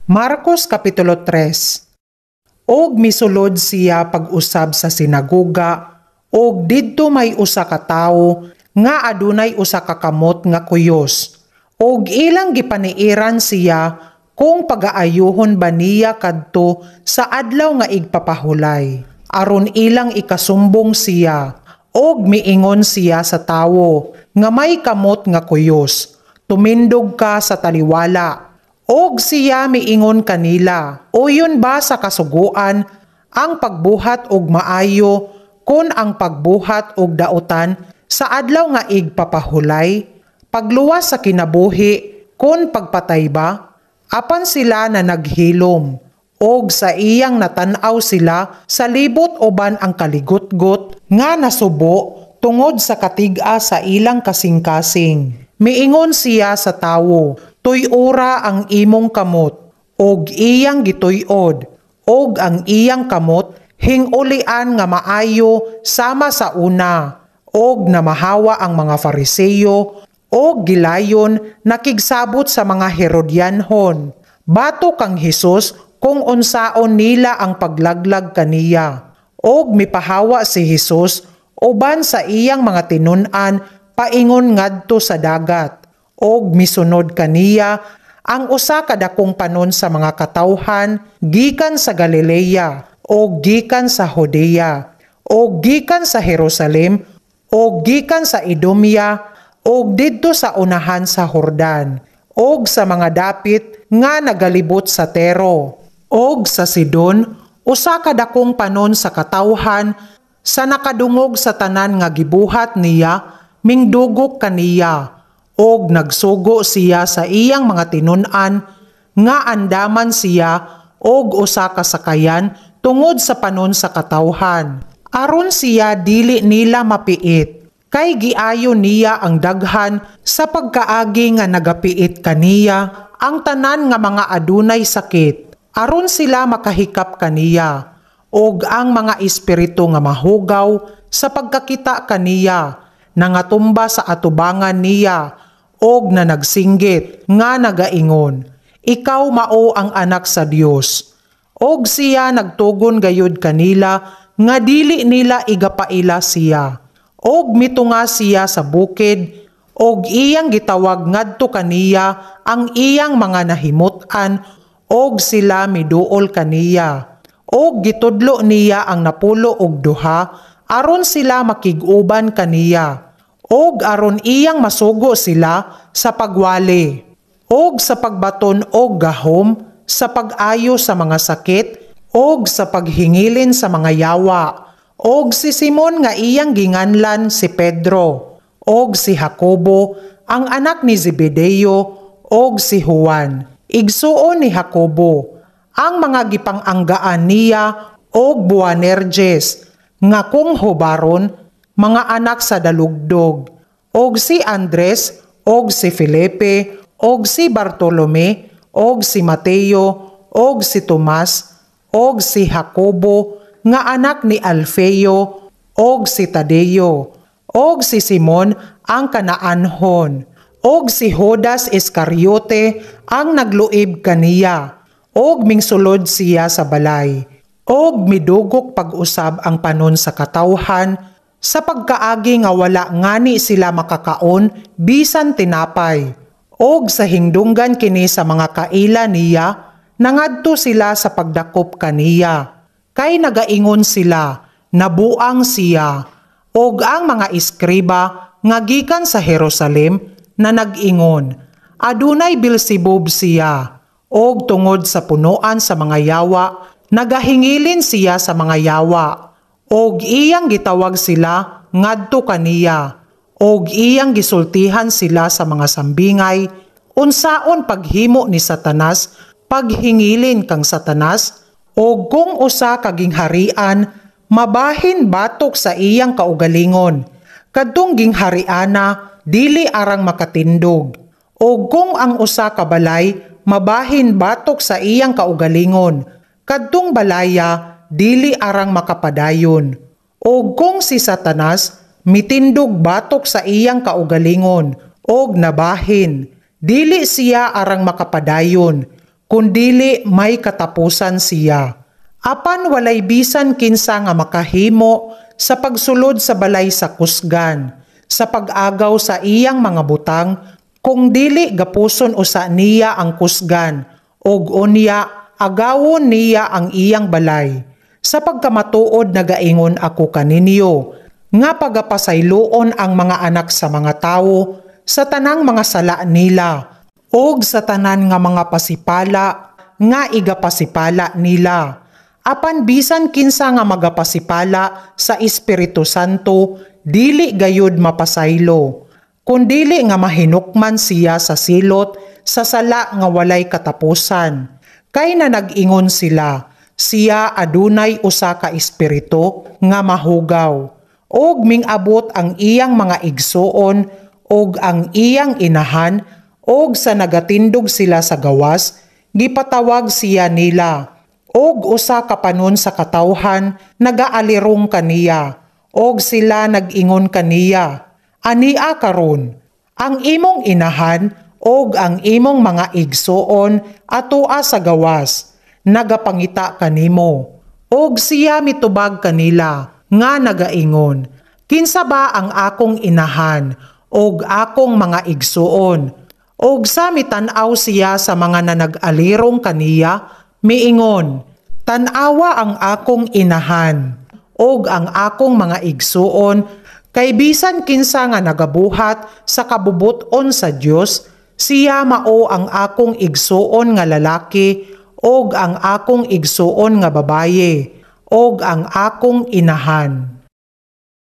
Marcos Kapitulo 3. Og misulod siya pag-usab sa sinagoga, og didto may usa ka tawo nga adunay usa ka kamot nga kuyos. Og ilang gipaniiran siya kung pagaayuhon ba niya kadto sa adlaw nga igpapahulay, aron ilang ikasumbong siya. Og miingon siya sa tawo nga may kamot nga kuyos, "Tumindog ka sa taliwala." Og siya miingon kanila, "Uyon ba sa kasuguan ang pagbuhat og maayo kon ang pagbuhat og dautan sa adlaw nga igpapahulay? Pagluwas sa kinabuhi kon pagpatay ba?" Apan sila na naghilom. Og sa iyang natan-aw sila sa libot uban ang kaligutgot nga nasubo tungod sa katig-a sa ilang kasing-kasing. Miingon siya sa tawo, "Tuy-ora ang imong kamot." Og iyang gituyod, og ang iyang kamot hingulian nga maayo sama sa una. Og namahawa ang mga Fariseyo, og gilayon nakigsabot sa mga Herodianhon batok kang Hesus kung unsaon nila ang paglaglag kaniya. Og mipahawa si Hesus uban sa iyang mga tinun-an paingon ngadto sa dagat. Og misunod kaniya ang usa ka dakong panon sa mga katawhan gikan sa Galilea og gikan sa Judea og gikan sa Jerusalem og gikan sa Idumea og didto sa unahan sa Jordan og sa mga dapit nga nagalibot sa Tiro og sa Sidon. Usa ka dakong panon sa katawhan sa nakadungog sa tanan nga gibuhat niya mingdugok kaniya. Og nagsugo siya sa iyang mga tinun-an nga andaman siya og usa ka sakayan tungod sa panon sa katawhan, aron siya dili nila mapiit, kay giayo niya ang daghan sa pagkaagi nga nagapiit kaniya ang tanan nga mga adunay sakit, aron sila makahikap kaniya. Og ang mga espiritu nga mahugaw, sa pagkakita kaniya nangatumba sa atubangan niya og na nagsinggit nga nagaingon, "Ikaw mao ang Anak sa Dios." Og siya nagtugon gayud kanila nga dili nila igapaila siya. Og mitunga siya sa bukid og iyang gitawag ngadto kaniya ang iyang mga nahimut-an, og sila miduol kaniya. Og gitudlo niya ang 12 aron sila makig-uban kaniya, og aron iyang masugo sila sa pagwali og sa pagbaton og gahom sa pag-ayo sa mga sakit og sa paghingilin sa mga yawa. Og si Simon nga iyang ginganlan si Pedro, og si Jacobo ang anak ni Zebedeo, og si Juan, igsuon ni Jacobo, ang mga gipang-anggaan niya og Boanerges, nga kung hubaron, mga anak sa dalugdog, og si Andres, og si Felipe, og si Bartolome, og si Mateo, og si Tomas, og si Jacobo nga anak ni Alfeo, og si Tadeo, og si Simon ang Kanaanhon, og si Judas Iscariote ang nagluib kaniya. Og mingsulod siya sa balay, og midugok pag-usab ang panon sa katawhan sa pagkaagi nga wala ngani sila makakaon bisan tinapay. Og sa hingdunggan kini sa mga kaila niya, nangadto sila sa pagdakop kaniya. Kay nagaingon sila, "Nabuang siya." Og ang mga eskriba nga gikan sa Jerusalem na nag-ingon, "Adunay Beelzebub siya, og tungod sa punuan sa mga yawa, nagahingilin siya sa mga yawa." Og iyang gitawag sila ngadto kaniya, og iyang gisultihan sila sa mga sambingay, "Unsaon paghimo ni Satanas paghingilin kang Satanas? Og kung usa ka gingharian mabahin batok sa iyang kaugalingon, kadtong ginghariana dili arang makatindog. Og kung ang usa ka balay mabahin batok sa iyang kaugalingon, kadtong balaya dili arang makapadayon. Og kung si Satanas mitindog batok sa iyang kaugalingon og nabahin, dili siya arang makapadayon, Kundili may katapusan siya. Apan walay bisan kinsa nga makahimo sa pagsulod sa balay sa kusgan, sa pag-agaw sa iyang mga butang, kung dili gapuson usa niya ang kusgan, ug unya agawon niya ang iyang balay. Sa pagkamatuod nagaingon ako kaninyo, nga pagapasayloon ang mga anak sa mga tawo sa tanang mga sala nila, ug sa tanan nga mga pasipala nga igapasipala nila. Apan bisan kinsa nga magapasipala sa Espiritu Santo, dili gayud mapasaylo, kundili nga mahinukman siya sa silot sa sala nga walay katapusan. Kay na nag-ingon sila, siya adunay usa ka espiritu nga mahugaw. Og mingabot ang iyang mga igsuon og ang iyang inahan, og sa nagatindog sila sa gawas, gipatawag siya nila. Og usa ka panon sa katawhan nagaalirong kaniya, og sila nag-ingon kaniya, "Ania karon, ang imong inahan og ang imong mga igsuon atoa sa gawas, nagapangita kanimo." Og siya mitubag kanila nga nagaingon, "Kinsa ba ang akong inahan og akong mga igsuon?" Og sa mitan-aw siya sa mga nanag-alirong kaniya, miingon, "Tan-awa ang akong inahan og ang akong mga igsuon, kay bisan kinsa nga nagabuhat sa kabubut-on sa Dios, siya mao ang akong igsuon nga lalaki og ang akong igsuon nga babaye og ang akong inahan."